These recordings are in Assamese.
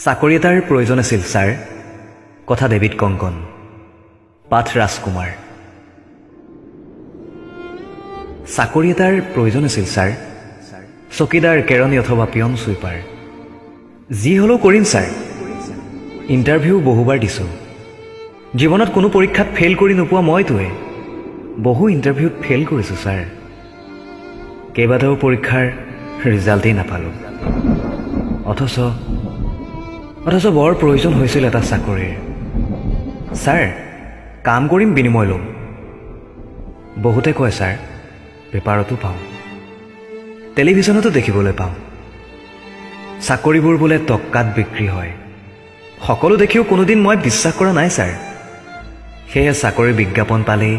চাকৰি এটাৰ প্ৰয়োজন আছিল ছাৰ। কথা ডেভিড কংকন, পাঠ ৰাজকুমাৰ। চাকৰি এটাৰ প্ৰয়োজন আছিল ছাৰ। চকীদাৰ, কেৰণী অথবা পিয়ন, চুইপাৰ, যি হ'লেও কৰিম ছাৰ। ইণ্টাৰভিউ বহুবাৰ দিছোঁ। জীৱনত কোনো পৰীক্ষাত ফেইল কৰি নোপোৱা মইটোৱে বহু ইণ্টাৰভিউত ফেইল কৰিছোঁ ছাৰ। কেইবাটাও পৰীক্ষাৰ ৰিজাল্টেই নাপালোঁ। অথচ অথচ বৰ প্ৰয়োজন হৈছিল এটা চাকৰিৰ ছাৰ। কাম কৰিম, বিনিময় ল'ম। বহুতে কয় ছাৰ, পেপাৰতো পাওঁ, টেলিভিশ্যনতো দেখিবলৈ পাওঁ, চাকৰিবোৰ বোলে টকাত বিক্ৰী হয়। সকলো দেখিও কোনোদিন মই বিশ্বাস কৰা নাই ছাৰ। সেয়ে চাকৰিৰ বিজ্ঞাপন পালেই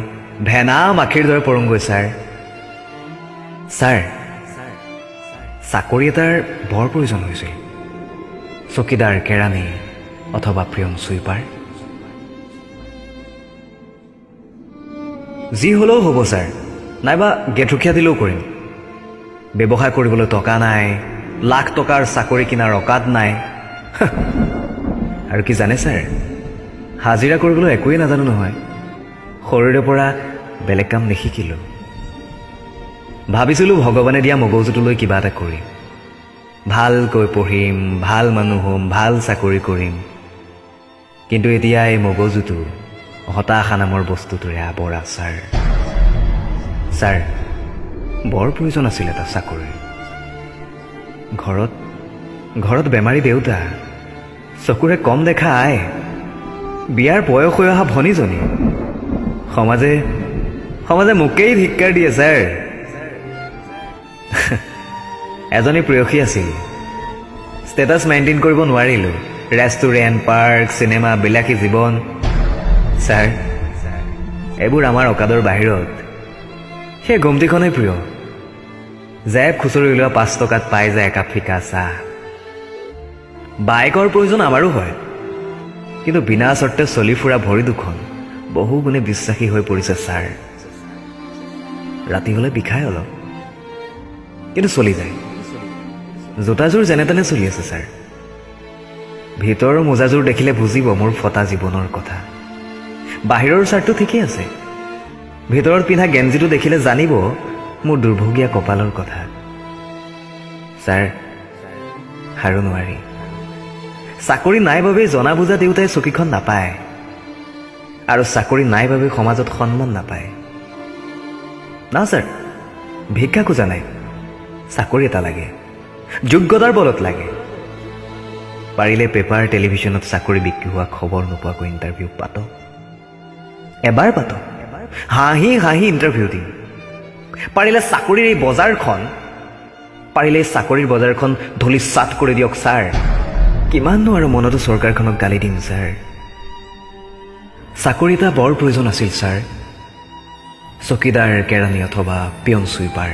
ভেনা মাখিৰ দৰে পৰোঁগৈ ছাৰ। ছাৰ, চাকৰি এটাৰ বৰ প্ৰয়োজন হৈছিল। চকীদাৰ, কেৰাণী অথবা পিয়ন, চুইপাৰ, যি হ'লেও হ'ব ছাৰ। নাইবা গেটৰখীয়া দিলেও কৰিম। ব্যৱসায় কৰিবলৈ টকা নাই, লাখ টকাৰ চাকৰি কিনাৰ অকাদ নাই। আৰু কি জানে ছাৰ, হাজিৰা কৰিবলৈ একোৱেই নাজানো নহয়। সৰুৰে পৰা বেলেগ কাম নিশিকিলোঁ। ভাবিছিলোঁ ভগৱানে দিয়া মগজুটোলৈ কিবা এটা কৰিম, ভালকৈ পঢ়িম, ভাল মানুহ হ'ম, ভাল চাকৰি কৰিম। কিন্তু এতিয়া এই মগজুটো হতাশা নামৰ বস্তুটোৰে আৱৰা ছাৰ। ছাৰ, বৰ প্ৰয়োজন আছিল এটা চাকৰিৰ। ঘৰত ঘৰত বেমাৰী দেউতা, চকুৰে কম দেখা আই, বিয়াৰ বয়স হৈ অহা ভনীজনী। সমাজে সমাজে মোকেই ধিক্কাৰ দিয়ে ছাৰ। এজনী প্ৰেয়সী আছিল, ষ্টেটাছ মেইনটেইন কৰিব নোৱাৰিলোঁ। ৰেষ্টুৰেণ্ট, পাৰ্ক, চিনেমা, বিলাসী জীৱন ছাৰ, এইবোৰ আমাৰ অকাদৰ বাহিৰত। সেই গমটিখনেই প্ৰিয়। জেপ খুচৰি উলিওৱা 5 টকাত পাই যায় একাপ ফিকা চাহ। বাইকৰ প্ৰয়োজন আমাৰো হয়, কিন্তু বিনা চৰ্তে চলি ফুৰা ভৰি দুখন বহু গুণে বিশ্বাসী হৈ পৰিছে ছাৰ। ৰাতি হ'লে বিষায় অলপ, কিন্তু চলি যায়। জোতাযোৰ যেনে তেনে চলি আছে ছাৰ। ভিতৰৰ মোজাযোৰ দেখিলে বুজিব মোৰ ফটা জীৱনৰ কথা। বাহিৰৰ চাৰ্টটো ঠিকেই আছে, ভিতৰত পিন্ধা গেঞ্জিটো দেখিলে জানিব মোৰ দুৰ্ভগীয়া কপালৰ কথা। ছাৰ, আৰু নোৱাৰি। চাকৰি নাই বাবেই জনা বুজা দেউতাই চকীখন নাপায়, আৰু চাকৰি নাই বাবে সমাজত সন্মান নাপায়। না ছাৰ, ভিক্ষা খোজা নাই, চাকৰি এটা লাগে, যোগ্যতাৰ বলত লাগে। পাৰিলে পেপাৰ, টেলিভিশ্যনত চাকৰি বিক্ৰী হোৱা খবৰ নোপোৱাকৈ ইণ্টাৰভিউ পাতক, এবাৰ পাতক, হাঁহি হাঁহি ইণ্টাৰভিউ দিম। পাৰিলে চাকৰিৰ এই বজাৰখন, পাৰিলে এই চাকৰিৰ বজাৰখন ধূলি চাট কৰি দিয়ক ছাৰ। কিমাননো আৰু মনতো চৰকাৰখনক গালি দিম ছাৰ। চাকৰি এটা বৰ প্ৰয়োজন আছিল ছাৰ। চকীদাৰ, কেৰাণী অথবা পিয়ন, চুইপাৰ।